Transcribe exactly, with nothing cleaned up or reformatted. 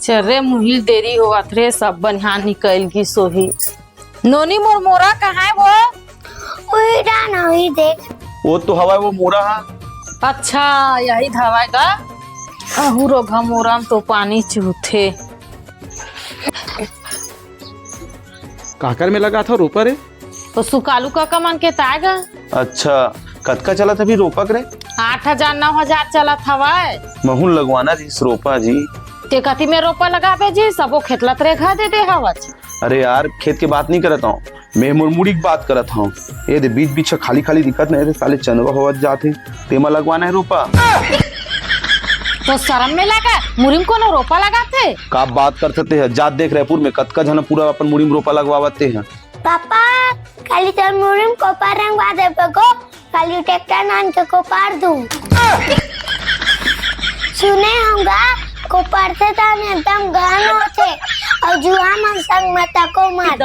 चल रे, मुहिल देरी होवत रे, सब बनिहान निकल गिस होही। नोनी, मोर मोरा कहाँ हे वो? उही डाहन, उही देख। वो तो हवय, वो मोरा हा। अच्छा, यही धवय गा। अहू रोगहा मोरा म तो पानी चूहथे। काकर में लगात हव रोपा रे? तो सुकालू काका मन के ताय गा। अच्छा, कतका चलत हे अभी रोपा के रे? आठ हजार, नौ हजार चलत हवय। महूं लगवाना रहिस रोपा जी। ते कति में रोपा लगाबे जी, सबो खेत ल त रेघा दे दे हवच। अरे यार, खेत के बात नहीं करत हूँ, मैं मोर मुड़ी के बात करत हूँ। ये दे बीच बीच खाली खाली दिखत नहीं रे, साले चंदवा होवत जात हे, तेमा लगवाना हे रोपा। तो शरम में लगा, मुड़ी म कोनो रोपा लगाथे? का बात करत हे ते ह? जात देख रायपुर में कतका झन पूरा अपन मुड़ी म रोपा लगवावत हे। पापा, काली तोर मुड़ी म कोपर रंगवा देबे गो, काली ट्रैक्टर नान के कोपर दूं। सुने हंव गा, कोपरथे त एकदम घन होथे, अउ जुआ मन संग म तको मत।